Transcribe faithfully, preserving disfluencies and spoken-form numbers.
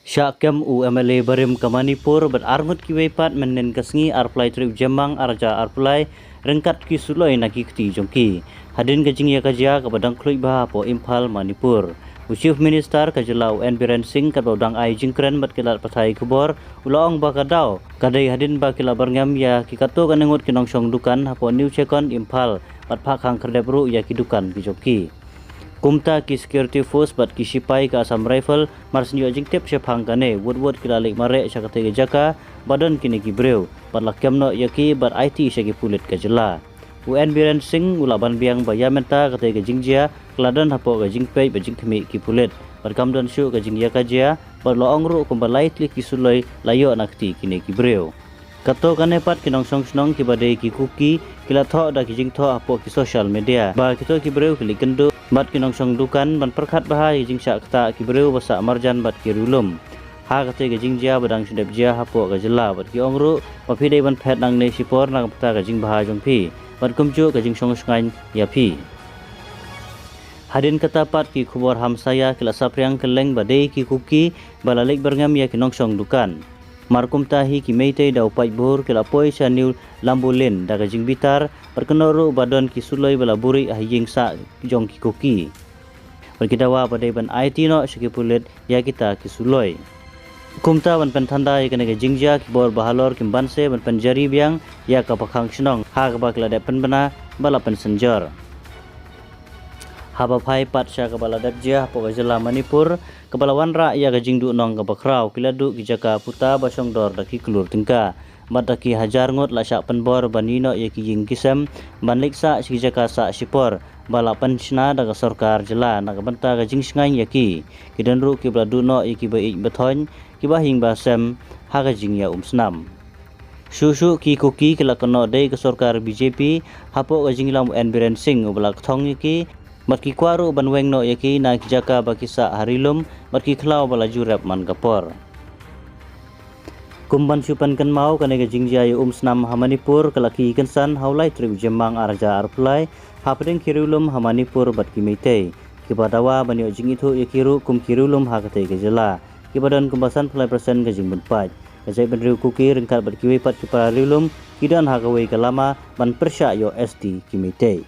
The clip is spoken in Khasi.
Shah kem u M L A barim ka Manipur bad arngut kiwei pat mynnin ka sngi arphew lai tarik u Jymmang arhajar arphew lai ryngkat ki suloi na ki kti jong ki hadien ka jingïakajia kaba dang khluit bha hapoh Imphal, Manipur. U Chief Minister ka jylla u N Biren Singh katba u dang ai jingkren bad ki lad pathai khubor u la ong ba ka daw ka dei hadien ba ki la byrngem ïa ki katto katne ngut ki nongshong dukan hapoh New Chekon, Imphal bad phah khang khyrdep ruh ïa ki dukan ki jong ki. Kumta ki security force bad ki shipai ka Assam Rifle mar shu ïoh jingtip shaphang kane, wut wut ki la leit mareh sha katei ka jaka ba don kine ki briew bad la kem noh ïa ki bad aiti sha ki pulit ka jylla. U N Biren Singh u la ban biang ba ïa mynta katei ka jingjia ka la don hapoh ka jingpeit bad jingkhmih ki pulit bad kam don shuh ka jingïakajia bad la ong ruh kumba lai tylli ki suloi la ïoh na kti kine ki briew. Katto katne pat ki nongshong shnong kiba dei ki Kuki ki la thoh da ki jingthoh hapoh ki social media ba kito ki briew ki leit kynduh bad ki nongshong dukan ban pyrkhat bha ïa ki jingshah ktah ki briew ba sah marjan bad ki riewlum ha katei ka jingjia ba dang shu dep jia hapoh ka jylla bad ki ong ruh ba phi dei ban phet nangne shipor na ka bynta ka jingbha jong phi bad kumjuh ka jingshong shngaiñ ïa phi. Hadien kata pat ki khubor hamsaïa ki la saphriang kylleng ba dei ki Kuki ba la leit byrngem ïa ki nongshong dukan. Mar kumta hi ki Meitei da u paidbah ki la poi sha New Lambu Lane da ka jingbitar bad kynnoh ruh ba don ki suloi ba la buhrieh ha ïing sah jong ki Kuki. Bad ki dawa ba dei ban aiti noh sha ki pulit ïa kita ki suloi. Kumta ban pynthanda ïa kane ka jingjia ki bor ba halor kim banse ban pynjari biang ïa ka pakhang shnong ha kaba ki la dep pynbna ba la pynsynjor. Haba phai pat sha kaba la dep jia hapoh ka jylla Manipur kaba la wanrah ïa ka jingduhnong kaba khraw, ki la duh ki jaka puta ba shongdor da ki klur tyngka bad da ki hajar ngut la shah pynbor ban ïehnoh ïa ki ïing ki sem ban leit sah sha ki jaka sah shipor ba la pynshna da ka sorkar jylla na ka bynta ka jingshngaiñ ïa ki. Ki don ruh kiba la duh noh ïa kiba ïeit ba thoiñ, kiba hiing ba sem ha ka jingïaumsnam. Shuh shuh ki Kuki ki la kynnoh dei ka sorkar B J P hapoh ka jingïalam u N Biren Singh uba la kthong ïa ki bad ki kwah ruh ban weng noh ïa ki na ki jaka ba ki sah ha ri lum bad ki khlaw ba la ju rep man ka por. Kum ban shu pynkynmaw, kane ka jingjia ïaumsnam ha Manipur ka la khie kynsan ha u lai tarik u Jymmang arhajar arphew lai hapdeng ki riewlum ha Manipur bad ki Meitei, kiba dawa ban ïoh jingithuh ïa ki ruh kum ki riewlum ha katei ka jylla, kiba don kumba sanphew lai percent ka jingbun paid. Ka jaitbynriew Kuki ryngkat bad kiwei pat ki para riewlum ki don ha kawei ka lama ban pyrshah ïoh S T ki Meitei.